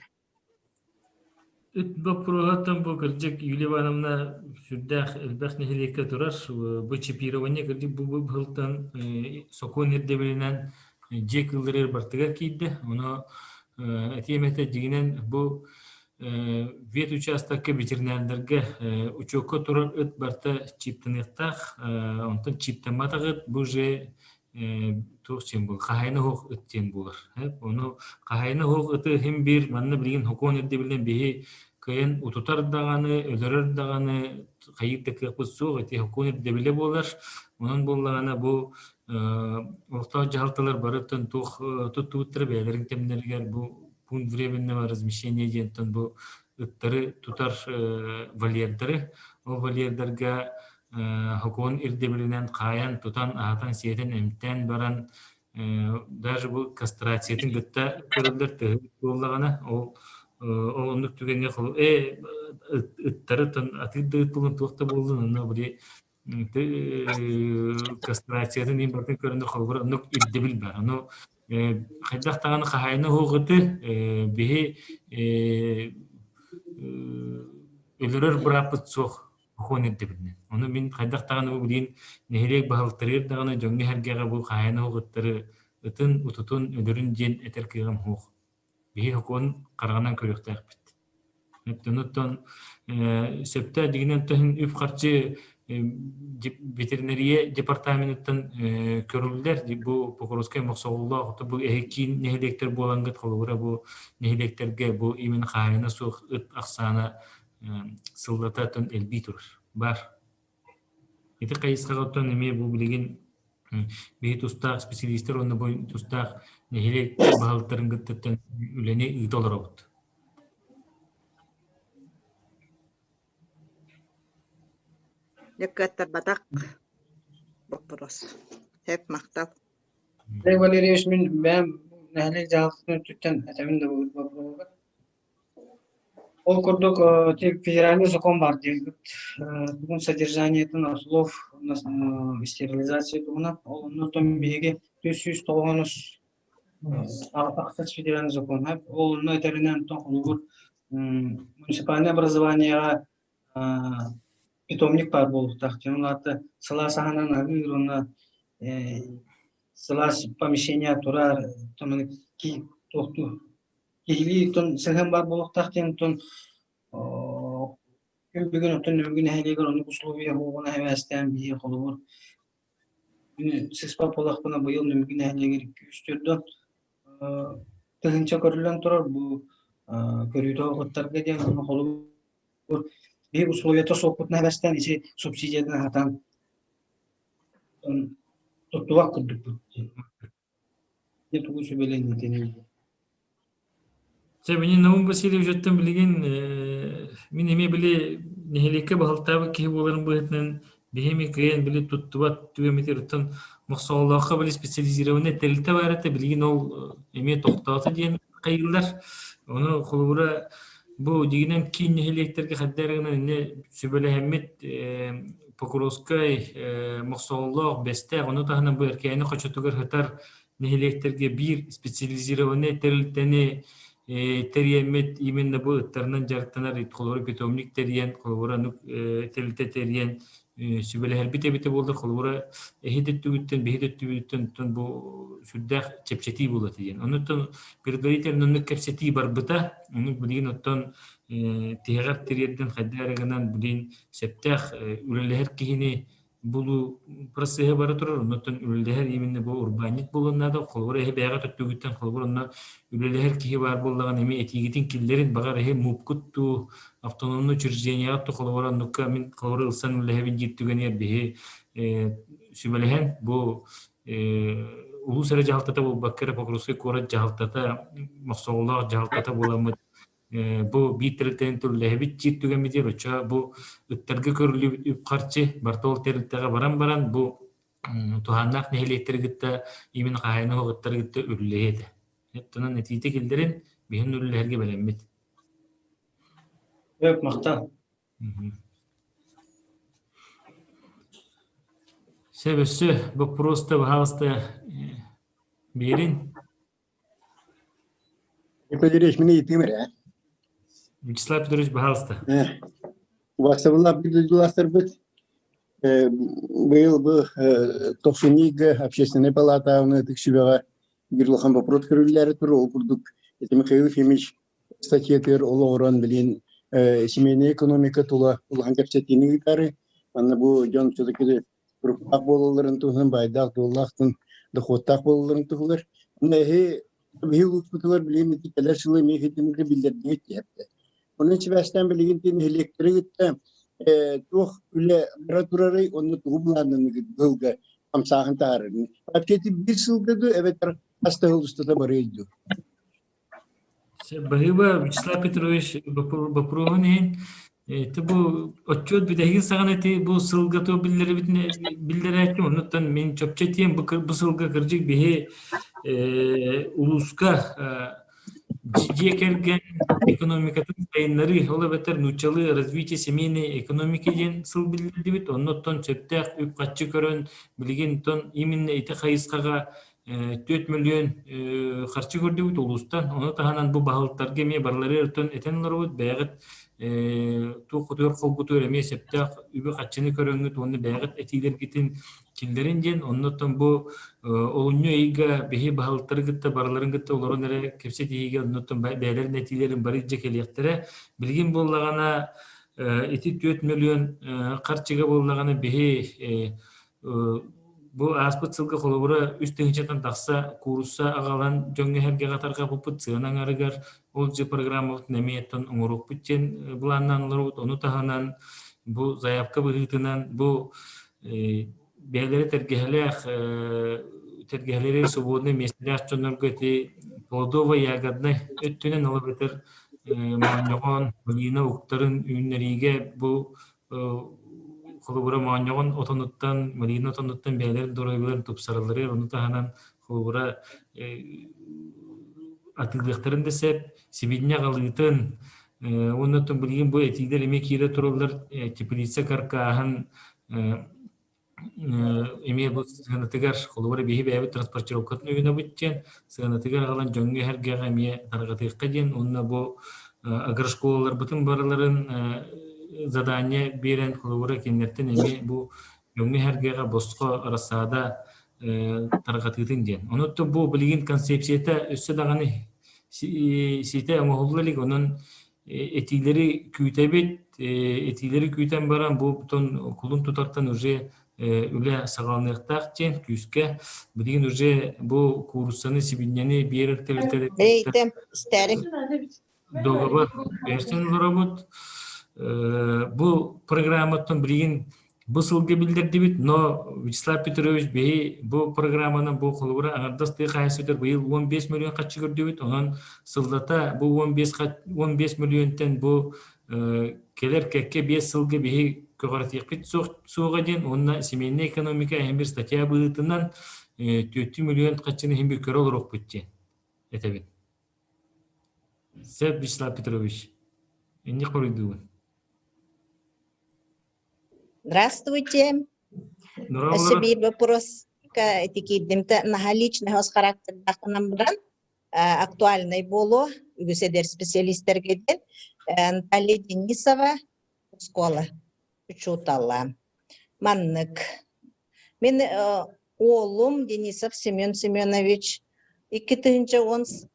Ыт боппуруоһуттан бу кырдьык Юлия Ивановна сүрдээх элбэх нэһилиэккэ турар. Бу чипирование кырдьык бу быһылтан сокуон ирдэбилинэн дьиэ кыылларыгар бартыгар киирдэ. Ону этиэм этэ дьиҥинэн бу ветучастакка ветеринардарга учуокка турар ыт барыта чиптаныахтаах. Онтон чиптамматах ыт бу уже туох диэн буолар хаһаайына суох ыт диэн буолар. Ону хаһаайына суох ыты иһин биир манна билигин сокуон ирдэбилинэн биһи кыайан утутар даҕаны, өлөрөр даҕаны хайыыр да кыахпыт суох ити сокуон ирдэбилэ буолар. Онон буоллаҕына бу олохтоох дьаһалталар барыттан туох туттубуттара бэйэлэрин кэмнэригэр бу пункт временного размещения диэнтэн бу ыттары тутар вольердары ол вольердарга Сокуон ирдэбилинэн хаайан, тутан, аһатан-сиэтэн, эмтээн баран даже бу кастрациятын кытта көрөллөр төһө буоллаҕына ол ол оннук түгэҥҥэ ыттары атыыр да ыт буоллун туох да буоллун онно били кастрациятын иин барытын көрөннөр холобура оннук ирдэбил бар ону хайдах даҕаны хаһаайына суох ыты биһи өлөрөр бырааппыт суох Охуон ирдэбилинэн. Ону мин хайдах даҕаны бу билигин нэһилиэк баһылыктарыгар даҕаны дьоҥҥо-сэргэҕэ бу хаһаайына суох ыттары ытын, утутун, өлөрүн диэн этэр кыаҕым суох. Биһи сокуон хараҕынан көрүөхтээхпит. Оттон сөптөөх дьиҥинэн төһөн үп-харчы ветеринария департаменыттан көрүллэр. Бу Покровскай Мохсоҕоллоох бу эһи киин нэһилиэктэр буолаҥҥыт холобура бу нэһилиэктэргэ бу именно хаһаайына суох ыт ахсаана сыллата оттон элбии турар баар. Ити хайысхаҕа оттон эмиэ бу билигин биһи тустаах специалистэр уонна бу тустаах нэһилиэк баһылыктарын кыттыттан үлэни ыыта олоробут. Дьэ кыаттарбатах боппуруос. Сөп, махтал. Андрей Валерьевич мин бэйэм нэһилиэк дьаһалтатын өттүттэн этэбин да боппуруоһугар Ол курдук федеральный закон баар диэбит. Бүгүн содержаниетын ослов стерилизация туһунан. Ол оннуттан биһиги 390 ахсыс федеральный закон. Ол онно этэринэн холобур муниципальное образованиеҕа питомник баар буолуохтаах. Ол аата сылаас аһынан аһыыр уонна сылаас помещение турар туохтуур киһилии оттон сыһыан баар буолуохтаах диэн оттон күн бүгүн оттон Нөмүгү нэһилиэгэр оннук условия суоҕун эбээстээн биһиги холобур сыспат буоллахпына быйыл Нөмүгү нэһилиэгэр 204 тыһыынча көрүллэн турар бу көрүүтэ ыттарга диэн онно холобур биһиги условията суохпутун эбээстээн ити субсидиятын аһатан туттубат курдукпут диэн Дьэ тугу сүбэлэниитиний? Чэ, мин Наум Васильевичтан билигин мин эмиэ били нэһилиэккэ баһылтаабыт киһи буоларым быһыытынан биһи эмиэ кыайан били туттубат түгэммитигэр оттон Мохсоҕолооххо били специализированнай тэрилтэ баар этэ билигин ол эмиэ тохтоото диэн хайыыллар. Ону холобура бу дьиҥинэн киин нэһилиэктэргэ хайдах эрэ гынан инньэ сүбэлэһэммит Покровскай, Мохсоҕоллоох, Бэстээх, ону таһынан бу Эркээни хочотугар сытар нэһилиэктэргэ биир специализированнай тэрилтэни тэрийэммит именно бу ыттарынан дьарыктанар холобура питомник тэрийэн, холобура тэрилтэ тэрийэн сүбэлэһэрбит эбитэ буоллар, холобура эһи өттүгүттэн, биһи өттүбүтүттэн бу сүрдээх чэпчэтии буолуо этэ диэн. Онуттан предварительно оннук кэпсэтии барбыта. Оннук билигин оттон тиһэҕэр тириэрдэн хайдах эрэ гынан билигин сөптөөх үлэлэһэр киһини булуу процеһа бара турар. Оннуттан үлэлэһэр именно бу урбаанньыт буолуон наада. Холобура эһи бэйэҕэ төттүгүттэн холобур онно үлэлэһэр киһи баар буоллаҕына эмиэ этиигитин киллэрин баҕар эһи муупкут дуу автономнай учреждениеҕа ту холобура оннукка мин холобура ылсан үлэлэһэбин диир түгэнигэр биһи сүбэлэһэн бу улуус эрэ дьаһалтата буолбакка эрэ Покровскай куорат дьаһалтата Мохсоҕолоох дьаһалтата буоламмыт бу биир тэрилтэнэн түллэһэбит диир түгэммитигэр оччо бу ыттарга көрүллүбүт үп-харчы барыта ол тэрилтэҕэ баран баран бу туһааннаах нэһилиэктэри кытта именно хаһаайына ыттары кытта үлэлэһиэ этэ. Эттонан этиитэ киллэрин биһин үлэлэһэргэ бэлэммит. Өп, махтал. Сөп өссө боппуруоста баһаалыста биэрин. Николай мин ыйытыым эрэ. Вячеслав Петрович, баһаалыста. Убастабыллаах дойдулаахтарбыт, быйыл бу тохсунньуга общественнай палаатаҕына ытык сүбэҕэ биир улахан вопрос көрүллээри турар. Ол курдук ити Михаил Ефимович статьятыгар олоҕуран билин семейная экономика тула улахан кэпсэтиини ыытаары, манна бу дьон все-таки туруктаах буолалларын туһунан баайдаах-дуоллаахтын дохуоттаах буолалларын туһугар. Онно эһи биһи улууспутугар билигин ити кэлэр сылы эмиэ итинник биллэрдигит диэбитэ. Онон сибээстээн билигин тин нэһилиэктэри кытта туох үлэ бара турарый, онно тугу былааннаныгыт быһылга хамсааһын таһаарарын. Вообще биир сылга дуу эбэтэр хас да сыл устата барыай дуу? Баһыыба, Вячеслав Петрович, боппуруоһун иһин. Ити бу отчуот бүтэһигин саҕана ити бу сылга туох биллэрээччи, оннуттан мин чопчу этиэм, бу, бу сылга кырдьык биһи улууска дьиэ кэргэн экономикатын сайыннарыы, ол эбэтэр нууччалыы развитие семейной экономики диэн сыл биллэрдибит, оннуттан сөптөөх үп-харчы көрөн, билигин тон именно ити хайысхаҕа 4 миллион харчы көрдүбүт улуустан. Ону таһынан бу баһылыктарга эмиэ барыларыгар өттөн этэн олоробут. Бэйэҕит туох хотугар холгутугар эмиэ сөптөөх үбү-харчыны көрөҥҥүт уонна бэйэҕит этиилэргитин киллэрин диэн. Оннуттан бу олунньу ыйга биһи баһылыктары кытта барыларын кытта олорон эрэ кэпсэтиһиигэ оннуттан бэйэлэрин этиилэрин бары илдьэ кэлиэхтэрэ. Билигин буоллаҕына ити 4 миллион харчыга буоллаҕына биһи Бу ааспыт сылга холобура үс тыһыынчаттан тахса куурусса аҕалан дьоҥҥо-сэргэҕэ тарҕаппыппыт сыана аҥарыгар ол дьиэ программабытын эмиэ оттон оҥоруохпут диэн былааннаан олоробут. Ону таһынан бу заявка быһыытынан бу бэйэлэрэ тэлгэһэлээх тэлгэһэлэри свободнай миэстэлээх дьоннорго ити плодово-ягоднай өттүнэн ол эбэтэр моонньоҕон, малина уктарын үүннэриигэ бу холобура моонньоҕон отонуттан, малина отонуттан бэйэлэрин доруобуйаларын тупсаралларыгар, ону таһынан холобура атыылыахтарын да сөп, сибиинньэ аҕалыытын уонна оттон билигин бу этиилэр эмиэ киирэ тураллар теплица каркааһын Эмиэ бу сыанатыгар, холобура, биһи бэйэбит транспортировкатын уйунабыт диэн, сыанатыгар аҕалан дьоҥҥо эһэргэҕэ эмиэ тарҕатыахха диэн уонна бу агрошколаларбытын барыларын задание биэрэн, холобура, кинилэртэн эмиэ бу дьоҥҥо эһэргэҕэ босхо рассада тарҕатыытын диэн. Ону бу билигин концепцията өссө даҕаны ситэ оҥоһулла илик, онон этиилэри күүтэбит, этиилэри күүтэн баран бу тон кулун тутартан уже үлэ саҕаланыахтаах диэн күүскэ билигин уже бу кууруссаны сибинньэни биэрэр тэрилтэлэр договор берсен олоробут. Бу программаттан билигин Бу сылга биллэрдибит, но Вячеслав Петрович биһи бу программанан бу холобура аҥардас тыа хаһаайыстыбатыгар быйыл 15 миллион харчы көрдүбүт. Онон сыллата бу 15 15 миллионтан бу кэлэр кэккэ 5 сылга биһи көҕүрэтиэхпит суоҕа диэн уонна семейная экономика иһин бир статья быһыытынан 4 миллион харчыны иһин бир көрө олоруохпут диэн этэбин. Сөп, Вячеслав Петрович. Инник хоруйдуубун. Здравствуйте. Өссө биир вопроска ити киирдим наһаа личный хос характердаахтанан баран актуальный буолуо үгүс эдэр специалистэргэ диэн Наталья Денисова оскуола учуутала. Маннык. Мин уолум Денисов Семен Семенович 2015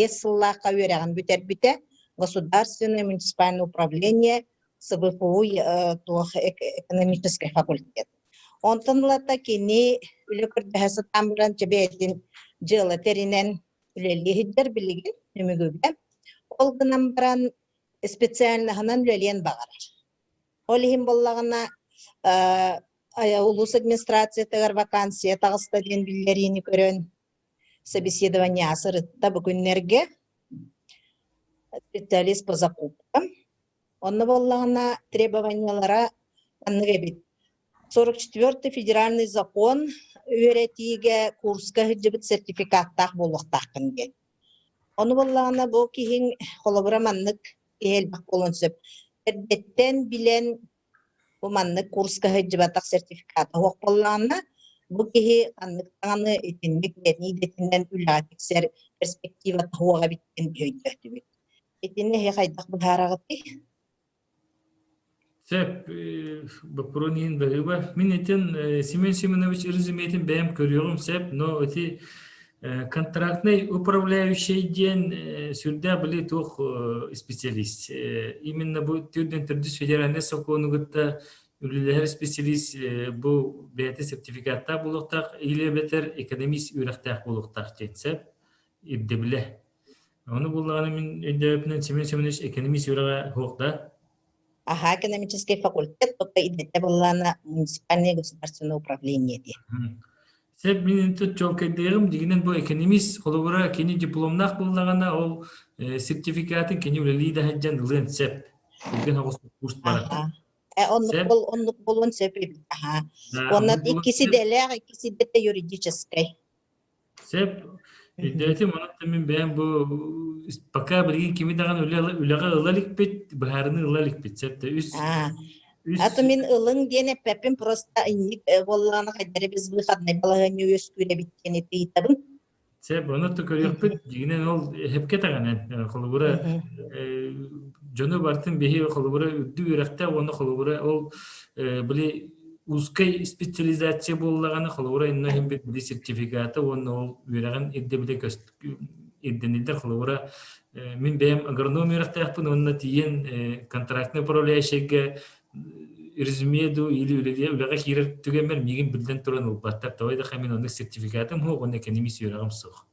сыллаахха үөрэҕин бүтэрбитэ. Государственное муниципальное управление СВФУ туох экономический факультет. Онтон ылата кини үлэ көрдөһө сатаан баран бэйэтин дьыала тэринэн үлэлии сылдьар билигин түмүгүгэ. Ол гынан баран специальноһынан үлэлиэн баҕарар. Ол иһин буоллаҕына улуус администрациятыгар вакансия таҕыста диэн биллэриини көрөн собеседование сырытта бу күннэргэ специалист по закупкам. Онно буоллаҕына требованиялара маннык эбит. 44 федеральный закон үөрэтиигэ курска сылдьыбыт сертификаттаах буолуохтааххын диэн. Ону буоллаҕына бу киһиҥ холобура маннык киһи элбэх буолуон сөп. Эрдэттэн билэн бу маннык курска сылдьыбатах сертификата суох буоллаҕына, бу киһи ханнык даҕаны итинник бэйэтин идэтинэн үлэҕэ тиксэр перспективата суох эбит диэн өйдөөтүбүт. Итини эһи хайдах быһаараҕытый? Сөп, боппуруон иһин баһыыба. Мин этин Семен Семенович резюметин бэйэм көрүөҕүм сөп, но ити контрактный управляющий диэн сүрдээх били туох специалист. Именно бу түрдэн төрдүс федеральнай сокуону кытта үлэлэһэр специалист бу бэйэтэ сертификаттаах буолуохтаах или эбэтэр экономист үөрэхтээх буолуохтаах диэн сөп ирдэбилэ. Ону буллаҕына мин өйдөөбүппүнэн Семен Семенович экономист үөрэҕэ суох да? Аха, экономический факультет, только идэтэ буоллаана муниципальное государственное управление диэн. Сеп мин тут чуолкайдыаҕым дьиҥинэн бу экономист холобура кини дипломнаах буоллаҕына ол сертификатын кини үлэлии да сылдьан ылыан сөп. Түргэн соҕус курс барар. Аха. Оннук бол оннук буолуон сөп эбит. Аха. Уонна иккиси идэлээх, иккиси идэтэ юридическай. Сөп. Өйдөөтүм, онон мин бэйэм бу пока билигин кими даҕаны үлэҕэ ыла иликпит, быһаарыныы ыла иликпит. Сөп да үс үс А то мин ылыҥ диэн эппэппин, просто инник буоллаҕына хайдары безвыходнай балаһыанньа үөскүүр эбит диэн ыйытабын. Сөп, ону то көрүөхпүт. Дьиҥинэн ол эһэпкэ даҕаны холобура дьону бартын биһи холобура үрдүк үөрэхтээх уонна холобура ол били узкай специализация буоллаҕына, холобура, инна иһин били сертификата уонна ол үөрэҕин ирдэбилэ ирдэниллэр. Холобура, мин бэйэм агроном үөрэхтээхпин уонна тиийэн контрактный управляющийга резюме дуу или үлэҕэ киирэр түгэммэр миигин биллэн туран ылбаттар. Тоҕо диэххэ мин оннук сертификатым суох уонна экономист үөрэҕим суох.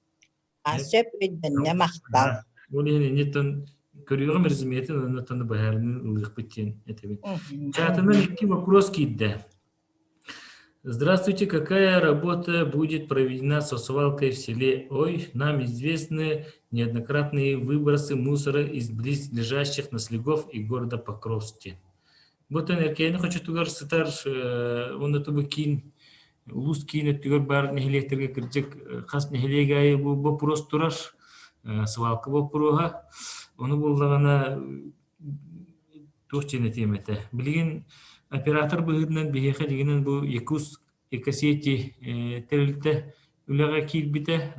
А сөп өйдөннө махтал. Ол иһин инниттэн көрүөҕүм резюметин оннуттан быһаарыныы ылыахпыт диэн этэбин. Чатынан икки вопрос киирдэ. Здравствуйте, какая работа будет проведена со свалкой в селе Ой? Нам известны неоднократные выбросы мусора из близлежащих наслегов и города Покровске. Бу Эркээни хочотугар сытар уонна тобу киин улуус киин өттүгэр баар нэһилиэктэргэ кырдьык хас нэһилиэк аайы бу боппуруос турар свалка боппуруоһа. Ону буллаҕына туох диэн этиэм этэ. Билигин оператор быһыытынан биһиэхэ дьиҥинэн бу Якутск Экосети тэрилтэ үлэҕэ киирбитэ.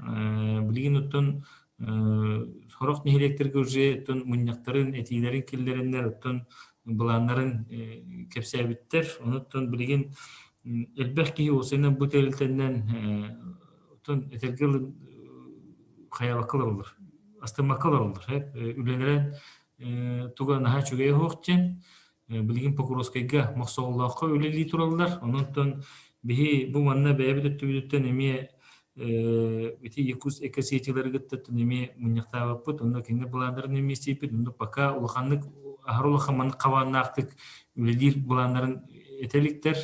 Билигин оттон сорох нэһилиэктэргэ уже оттон мунньахтарын, этиилэрин киллэрэннэр, оттон былааннарын кэпсээбиттэр. Онуттан билигин элбэх киһи уопсайынан бу тэрилтэннэн оттон этэргэ хайаабакка олороллор, астыммакка олороллор. Үлэлэрин туга наһаа үчүгэйэ суох диэн Билигин Покровскайга Мохсоҕолооххо үлэлии тураллар. Онон биһи бу манна бэйэбит өттүбүтүттэн эмиэ ити Якутск экосетилары кытта эмиэ мунньахтаабыппыт. Онно кинилэр былааннарын эмиэ истибиппит. Онно пока улаханнык аһары улахан маннык хабааннаахтык үлэлиир былааннарын этэ иликтэр.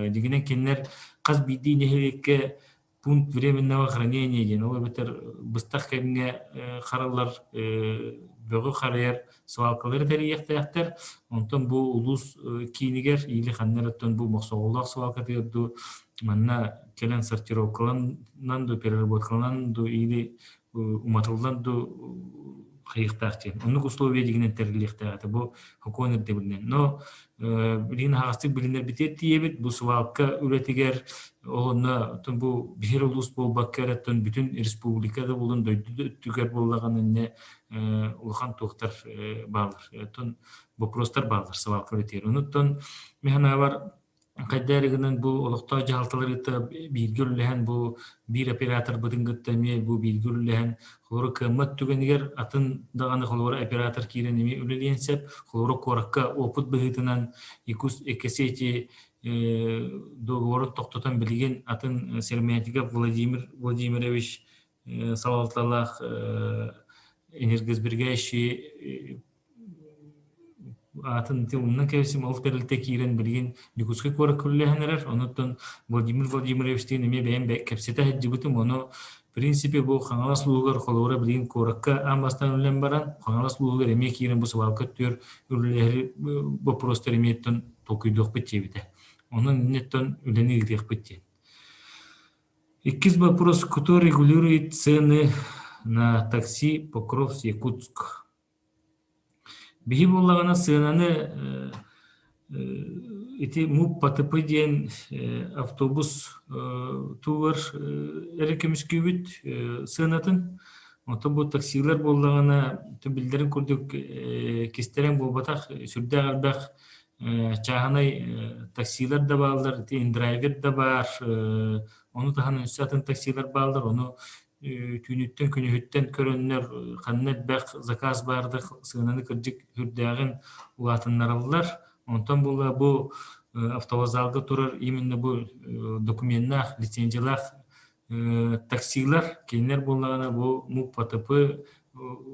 Дьиҥинэн кинилэр хас биирдии нэһилиэккэ пункт временного хранения диэн, ол эбэтэр быстах кэмҥэ хараллар бөҕү харайар свалкалары тэрийиэхтээхтэр. Онтон бу улуус киинигэр или ханна эрэ оттон бу Мохсоҕолоох свалкатыгар дуу манна кэлэн сортировкаланан дуу, переработкаланан дуу или уматыллан дуу хайыахтаах диэн. Оннук условия дигинэн тэриллиэхтээх этэ бу сокуон ирдэбилинэн. Но билигин аһаҕастык билинэрбитигэр тиийэбит. Бу свалка үлэтигэр ол онно бу биһир улуус буолбакка эрэ бүтүн республика да буолун дойду да өттүгэр буоллаҕына иннэ улахан туохтар бааллар. Оттон боппуруостар бааллар свалка үлэтигэр. Онуттан мин санаабар хайда эрэ гынан бу олохтоох дьаһалталары кытта бииргэ үлэлэһэн бу биир операторбытын кытта эмиэ бу бииргэ үлэлэһэн холобура кыаммат түгэнигэр атын даҕаны холобура оператор киирэн эмиэ үлэлиэн сөп. Холобура куоракка опыт быһыытынан Якутск Экосети договорун тохтотон билигин атын Сермятиков Владимир Владимирович салалталаах энергосберегающие аатын ити умнан кэбисим ол тэрилтэ киирэн билигин Дьокуускай куоракка үлэлэһэн эрэр. Онуттан Владимир Владимировичтыын эмиэ бэйэм кэпсэтэ сылдьыбытым. Ону в принципе бу Хаҥалас улууһугар холобура билигин куоракка аан бастаан үлэлээн баран Хаҥалас улууһугар эмиэ киирэн бу свалка өттүгэр үлэлэһэр боппуруостар эмиэ толкуйдуохпут диэбитэ. Онон иннеттэн үлэни ыытыахпыт диэн. Иккис вопрос. Кто регулирует цены на такси Покровск-Якутск? Биһи буоллаҕына сыананы ити МУП ПТП диэн автобус тугар эрэ көмүскүүбүт сыанатын. Онтон бу таксилар буоллаҕына биллэрин курдук кистэлэҥ буолбатах сүрдээх элбэх чааһынай таксилар да бааллар, ити индрайвер да баар, ону таһынан өссө атын таксилар бааллар, ону түүнүттэн күнүһүттэн көрөннөр ханна элбэх заказ баардах сыананы кырдьык үрдээҕин улаатыннараллар. Онтон буолла бу автовокзалга турар именно бу докуменнаах, лицензиялаах таксилар кинилэр буоллаҕына бу МУП ПТП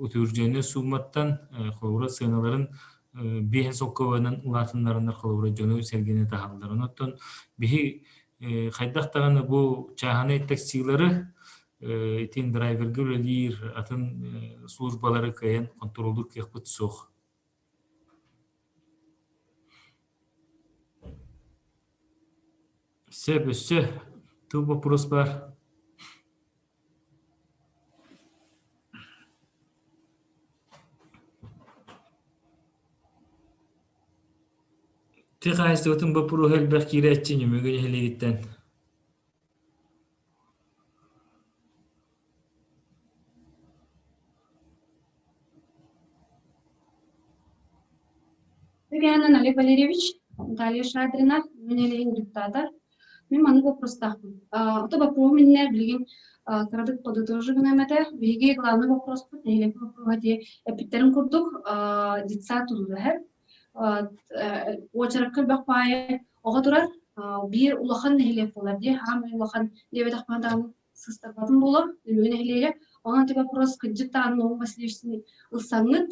утверждение суумматтан холобура сыаналарын биэһин солкуобайынан улаатыннарыннар холобура дьону сэргэни таһаллар. Онон биһи хайдах даҕаны бу чааһынай таксилары итин драйверга үлэлиир атын службалары кыайан хонтуруоллуур кыахпыт суох. Сөп, өссө тыл боппуруос баар. Тыа хаһаайыстыбатын боппуруоһа элбэх киирээччи Ньүмүгү нэһилиэгиттэн. Үгэһинэн Олег Валерьевич, Наталья Шадрина, мин нэһилиэгин депутата. Мин маннык вопростаахпын. Ото боппуруоһум иннинэ билигин кыратык подытожи гыныам этэ. Биһиги главный вопроспут нэһилиэк боппуруоһа дии эппиттэрин курдук детсад тутуллар. Уочаракка элбэх баайы оҕо турар. Биир улахан нэһилиэк буолар дии. Хаамай улахан диэбэтэхпинэ даҕаны сыстарбатым буолуо Нөмүгү нэһилиэгэ. Онон ити вопрос кырдьык даҕаны Наум Васильевичтыын ылсаҥҥыт,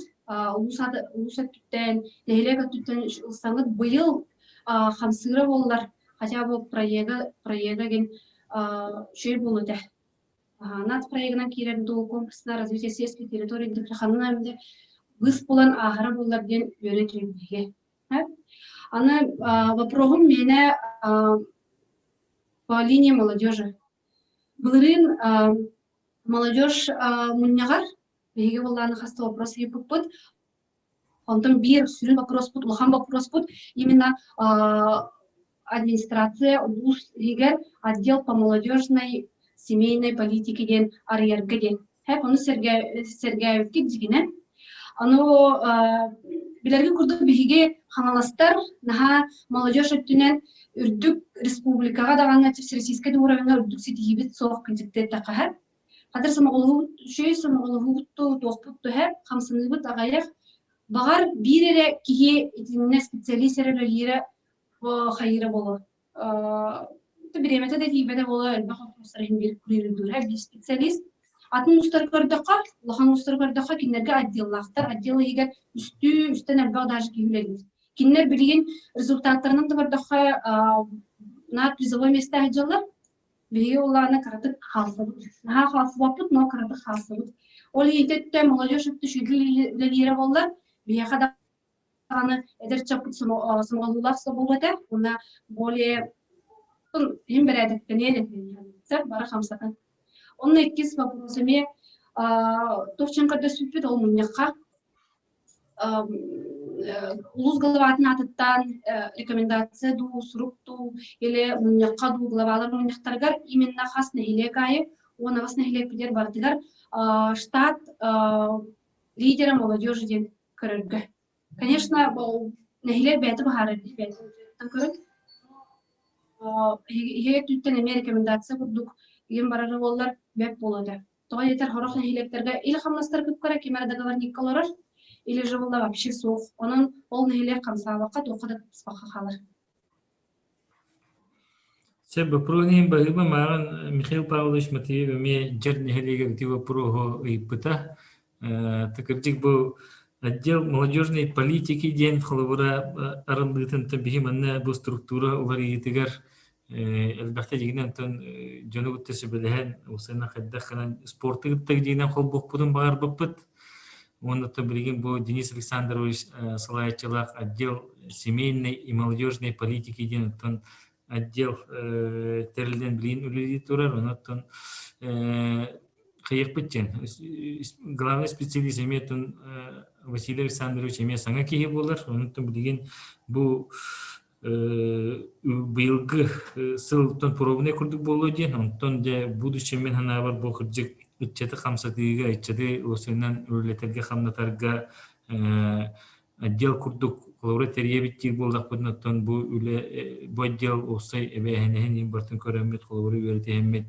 улуус улуус өттүттэн, нэһилиэк өттүттэн ылсаҥҥыт быйыл хамсыыра буоллар хотя бы проега проега диэн үчүгэй буолуо этэ. Нацпроегынан киирэр дуу, комплексное развитие сельской территории ханна эмэ быыс булан ааһара буоллар диэн үөрэ түһүм Аны вопроһум миэнэ по линии молодежи. Былырыын молодежь мунньаҕар биһиги буоллааны хас да вопрос ыйыппыппыт. Онтон биир сүрүн вопроспут, улахан вопроспут именно администрация улуус иһигэр отдел по молодежной семейной политике диэн арыйарга диэн. Хэп ону сэргээбиккит дьигинэн. Ону билэргэ курдук биһиги хаҥаластар наһаа молодежь өттүнэн үрдүк республикаҕа даҕаны всероссийскай да уровеҥҥа үрдүк ситиһиибит суох кынчыктыаттахха хатыр сомоҕолоһуубут үчүгэй сомоҕолоһуубут туохпут туһэ хамсаныыбыт аҕыйах баҕар биир эрэ киһи итиннэ специалист эрэ үлэлиирэ хайыыра буолуо бириэмэтэ да тиийбэтэ буолуо элбэх вопростар иһин биир курьердуура биир специалист атын уустары көрдөххө улахан уустары көрдөххө кинилэргэ отделлаахтар отдел иһигэр үстүү үстэн элбэх даже киһи үлэлиир кинилэр билигин результаттарынан да көрдөххө на призовой место сылдьаллар биһиги улаана кыратык хаалсабыт наһаа хаалсыбаппыт но кыратык хаалсабыт ол иһин молодежь өттө үчүгэй үлэлиирэ буоллар биһиэхэ да даҕаны эдэр чаппыт сомоҕолуулаах собуол этэ уонна более иһин бэрээдэктэниэн этэ бары хамсатан. Онно иккис вопрос эмиэ туох дьон көрдөспүппүт ол мунньахха улуус главатын аатыттан рекомендация дуу, сурук дуу или мунньахха дуу главалар мунньахтарыгар именно хас нэһилиэк аайы 18 нэһилиэкпитигэр барытыгар штат лидера молодежи диэн көрөргө. Конечно, нэһилиэк бэйэтэ быһаарар дии бэйэтин көрөн. Иһэ өттүттэн эмиэ рекомендация курдук иһин барара буоллар бэрт буолуо этэ. Тоҕо диэтэр сорох нэһилиэктэргэ или хамнастар кыпкара ким эрэ договорникка олорор, или же буолла вообще суох. Онон ол нэһилиэк хамсаабакка туохха да кыттыспакка хаалар. Сөп, боппуруоһун иһин баһыыба мааҕын Михаил Павлович Матвеев эмиэ Дьэр нэһилиэгэр ити боппуруоһу ыйыппыта. Кырдьык бу отдел молодежной политики диэн холобура арыллыытын биһи манна бу структура уларыйыытыгар элбэхтэ дьигинэн онтон дьону кытта сүбэлэһэн усана хайдах гынан спорты кытта дьигинэн холбуохпутун баҕарбыппыт. Уонна билигин бу Денис Александрович салайааччылаах отдел семейной и молодежной политики диэн оттон отдел тэриллэн билигин үлэлии турар. Онон хайыахпыт диэн главный специалист эмиэ оттон Василий Александрович эмиэ саҥа киһи буолар. Онон билигин бу быйылгы сылтан пробный курдук буолуо диэн, онтон дьэ будущем мин санаабар бу кырдьык ыччаты хамсатыыга, ыччаты уосуйунан үлэлэтэргэ, хамнатарга отдел курдук холобура тэрийэбит диир буоллахпытына, оттон бу үлэ бу отдел уопсай эбээһинэһин иһин барытын көрөммүт, холобура үөрэтиһэммит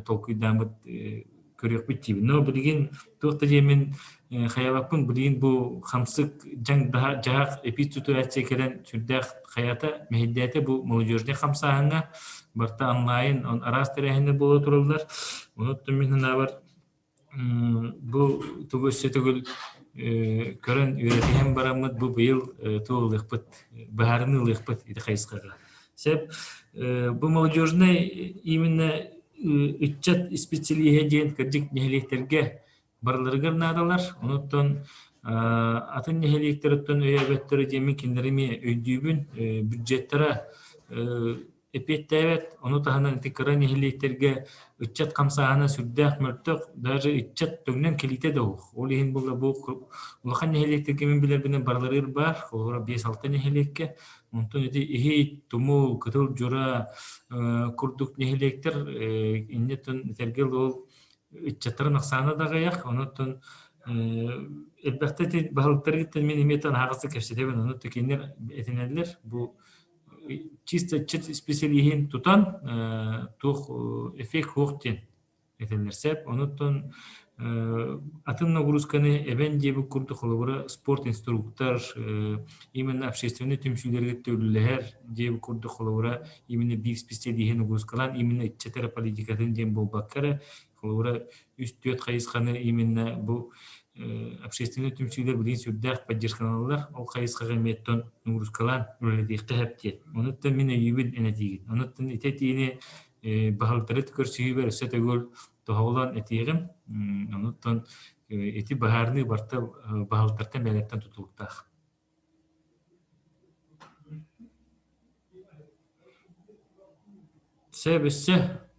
толкуйдааммыт көрүөхпүт диибин. Но билигин туох да диэмин хайалаппын билигин бу хамсык дьаҥ дьаһах эпидситуация кэлэн сүрдээх хайата мэһэйдээтэ бу молодежный хамсааһыҥҥа барыта онлайн араас тэрээһиннэр буола тураллар. Онон мин санаабар Бу тугу өссө төгүл көрөн үөрэтиһэн бараммыт бу быйыл туох ылыахпыт, быһаарыныы ылыахпыт ити хайысхаҕа. Сөп. Бу молодежнай именно ыччат исписэлииһэ диэн кырдьык нэһилиэктэргэ барыларыгар наадалар. Онуттан атын нэһилиэктэриттэн өйөөбөттөрө диэммин кинилэри эмиэ өйдүүбүн. Бюджеттара эппиэттээбэт, ону таһынан ити кыра нэһилиэктэргэ ыччат хамсааһына сүрдээх мөлтөх, даже ыччат төҥнөн кэлиитэ да суох. Ол иһин буолла бу улахан нэһилиэктэргэ мин билэрбинэн барыларыыр баар, холобура 5-6 нэһилиэккэ. Онтон ити Иһит, Тумул, Кытыл Дьура курдук нэһилиэктэр инньэ этэргэ ол ыччаттарын ахсаана да аҕыйах, онон элбэхтэ ити баһылыктары кытта мин эмиэ аһаҕастык кэпсэтэбин, ону кинилэр этинэллэр бу чисто исписэлииһин тутан туох эффект суох диэн этэллэр сөп. Онуттан атын нагрузканы эбэн диэбит курдук холобура спорт инструктор именно общественный түмсүүлэргэ төлүүлэһэр диэбит курдук холобура именно биир специалиһи нагрузкалаан именно ыччат эрэ политикатын диэн буолбакка эрэ холобура үс-түөрт хайысханы именно бу общественнай түмсүүлэр билигин сүрдээх поддержкаланаллар. Ол хайысхаҕа эмиэ нагрузкалаан үлэлэтиэххэ сөп диэн. Онуттан мин өйүүбүн эн этиигин. Онуттан ити этиини баһылыктары көрсүһүүбэр өссө төгүл тоһоҕолоон этиэҕим. Онуттан ити быһаарыныы барыта баһылыктартан бэйэлэриттэн тутулуктаах. Сөп өссө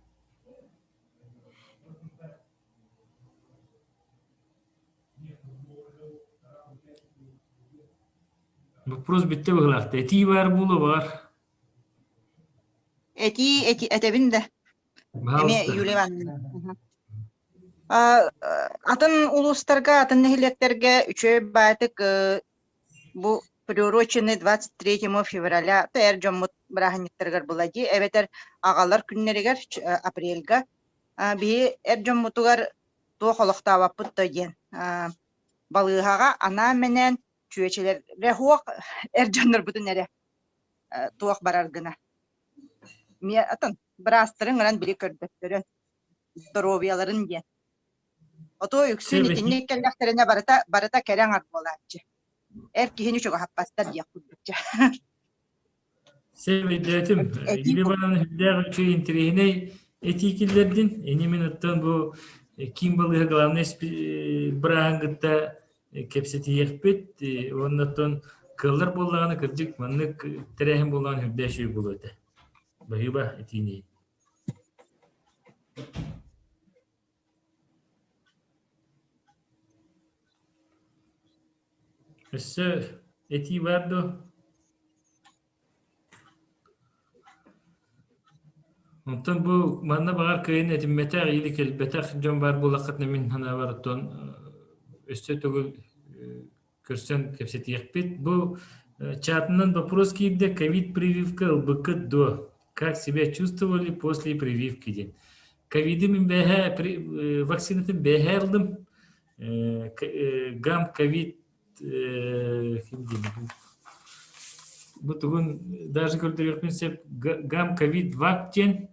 Боппуруос бүттэ быһыылаах. Этии баар буолуо баҕар. Этии, эти, этэбин да. Эмиэ Пожалуйста. Юлия Ивановна. Атын улуустарга, атын нэһилиэктэргэ үчүгэй баайтык бу приуроченный 23 февраля эр дьоммут бырааһынньыктарыгар була дии эбэтэр аҕалар күннэригэр апрельга биһи эр дьоммутугар туох олохтообоппут да диэн балыыһаҕа анаан-минээн чүөчэлэрэ суох эр дьоннорбутун эрэ туох барар гына Эмиэ атын быраастарын ынан били көрбөттөрө здоровьяларын диэн Отуо үксүн итинник кэллэхтэринэ барыта барыта кэрэ аҥар буолааччы. Эр киһини чугаһаппаттар диэх курдукча. Сен өйдөөтүм. Этии Юлия Ивановна сүрдээх үчүгэй интэриэһинэй этии киллэрдин. Ини мин оттон бу киин балыыһа главнай бырааһын кытта кэпсэтиһиэхпит уонна оттон кыаллар буоллаҕына кырдьык маннык тэрээһин буоллаҕына сүрдээх үчүгэй буолуо этэ. Баһыыба этиини. Өссө этии баар дуо? Онтон бу манна баҕар кыайан этиммэтэх или кэлбэтэх дьон баар буоллаххытына мин санаабар оттон өссө төгүл көрсөн кэпсэтиэхпит. Бу чатынан вопрос киирдэ ковид прививка ылбыккыт дуо? Как себя чувствовали после прививки диэн. Ковиды мин бэһэ вакцинатын бэһэ ылдым. Гам ковид бу тугун даже көрдөрүөхпүн сөп гам ковид вак диэн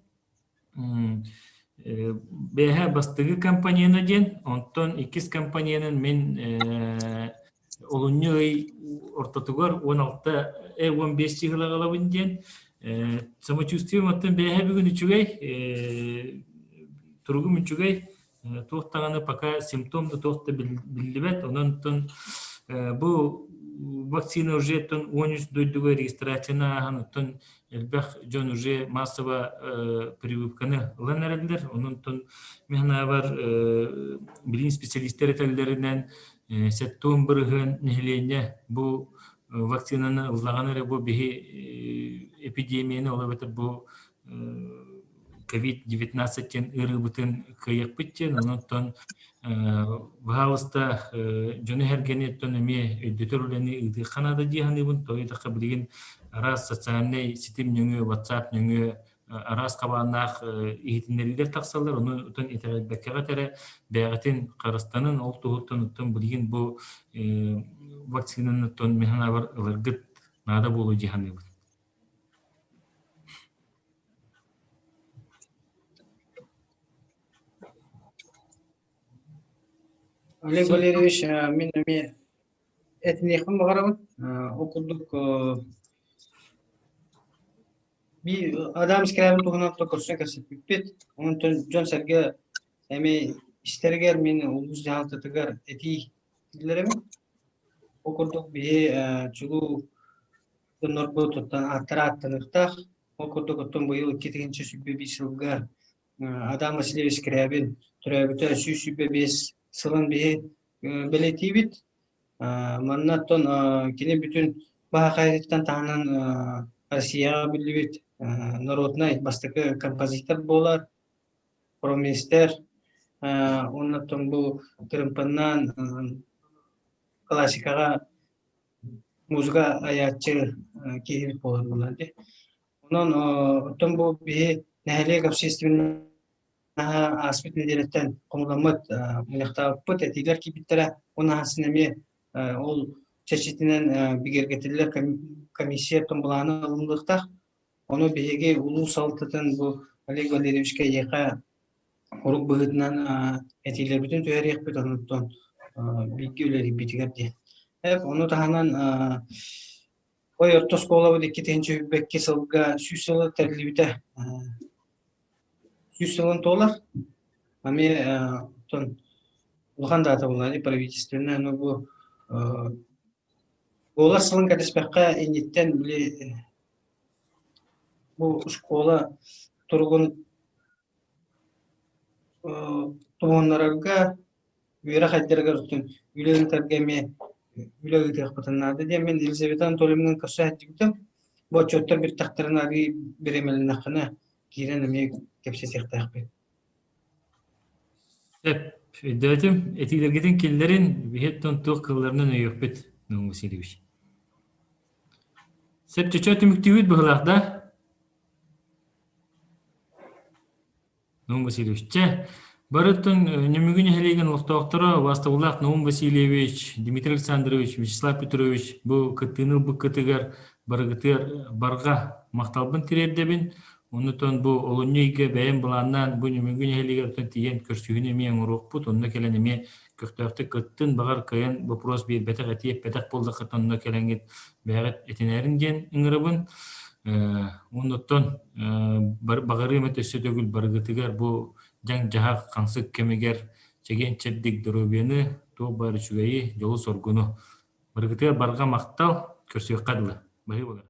Бэһэ бастакы компонена диэн, онтон иккис компоненын мин олунньу ый ортотугар 16 15 чыһылаҕа ылабын диэн. Самочувствием оттон бэһэ бүгүн үчүгэй, туругум үчүгэй, туох даҕаны пока симптом да туох да биллибэт. Онон бу вакцина уже оттон 13 дойдуга регистрацияны ааһан оттон элбэх дьон уже массово прививканы ылан эрэллэр. Онон мин санаабар билигин специалистэр этэллэринэн 70% нэһилиэнньэ бу вакцинаны ыллаҕына эрэ бу биһи эпидемияны ол эбэтэр бу COVID-19 диэн ыарыыбытын кыайыахпыт диэн, онон баһаалыста дьону-сэргэни оттон эмиэ өйдөтөр үлэни ыытыахха наада дии саныыбын. Тоҕо диэтэххэ билигин араас социальнай ситим нөҥүө, WhatsApp нөҥүө араас хабааннаах иһитиннэриилэр тахсаллар. Ону оттон итэҕэйбэккэҕит эрэ бэйэҕитин харыстанын, ол туһуттан оттон билигин бу вакцинаны оттон мин санаабар ыларгыт наада буолуо дии саныыбын. Олег Валерьевич, мин эмиэ этиниэхпин баҕарабын. Ол курдук Адам Скрябин туһунан көрсөн кэпсэппиппит. Онтон дьон-сэргэ эмиэ истэригэр мин улуус дьаһалтатыгар этии киллэрэбин. Ол курдук биһи чулуу дьоннорбут оттон ааттара ааттаныахтаах. Ол курдук оттон быйыл 2021 сылга Адам Васильевич Скрябин төрөөбүтэ 125 сылын биһи бэлиэтиибит. Манна оттон кини бүтүн баһаахайыттан таһынан Россияҕа биллибит народнай бастакы композитор буолар, промистер. Уонна оттон бу тырымпаннаан классикаҕа музыка айааччы киһибит буолар буолла дии. Онон оттон бу биһи нэһилиэк общественноһа ааспыт нэдиэлэттэн хомуламмыт мунньахтаабыппыт, этиилэр киирбиттэрэ. Уонна аһасын эмиэ ол чэрчитинэн бигэргэтиллэр комиссия оттон былаана ылыныллыахтаах. Ону биһиги улуус салалтатын бу Олег Валерьевичка эйиэхэ урук быһыытынан этиилэрбитин түһэриэхпит, онуттан бииргэ үлэлиирбитигэр диэн. Ону таһынан Ой орто оскуолабыт 2022 сылга 100 сыла тэриллибитэ 100 сылын туолар. Эмиэ оттон улахан даата буолла правительственная, но бу буолар сылын кэтэспэххэ инниттэн били бу школа туругун туһуннарарга үөрэх хайдарыгар оттон үлэ ыытарга эмиэ үлэ ыытыахпытын наада диэн мин Елизавета Анатольевнаны көрсө сылдьыбытым. Бу отчуоттар бүттэхтэринэ арыый бириэмэлэннэххинэ киирэн эмиэ кэпсэтиэхтээхпит. Сөп, өйдөөтүм. Этиилэргитин киллэрин, биһи оттон туох кылларынан өйүөхпүт, Наум Васильевич. Сөп, чөчө түмүктүүбүт быһылаах да? Наум Васильевич, чэ, барыттан Нөмүгү нэһилиэгин олохтоохторо убаастабыллаах Наум Васильевич, Дмитрий Александрович, Вячеслав Петрович бу кыттыыны ылбыккытыгар барыгытыгар барҕа махталбын тириэрдэбин. Оннутон бу олунньу ыйга бэйэм былааннаан бу Нөмүгү нэһилиэгэр оттон тиийэн көрсүһүүнү эмиэ оҥоруохпут. Онно кэлэн эмиэ көхтөөхтүк кыттын, баҕар кыайан вопрос биэрбэтэх, этии эппэтэх буоллаххыт онно кэлэҥҥит бэйэҕит этинээрин диэн ыҥырабын. Оннуттан баҕарыам этэ өссө төгүл барыгытыгар бу дьаҥ-дьаһах хамсык кэмигэр чэгиэн-чэбдик доруобуйаны, туох баар үчүгэйи, дьолу-соргуну. Барыгытыгар барҕа махтал, көрсүөххэ дылы. Баһыы буолар.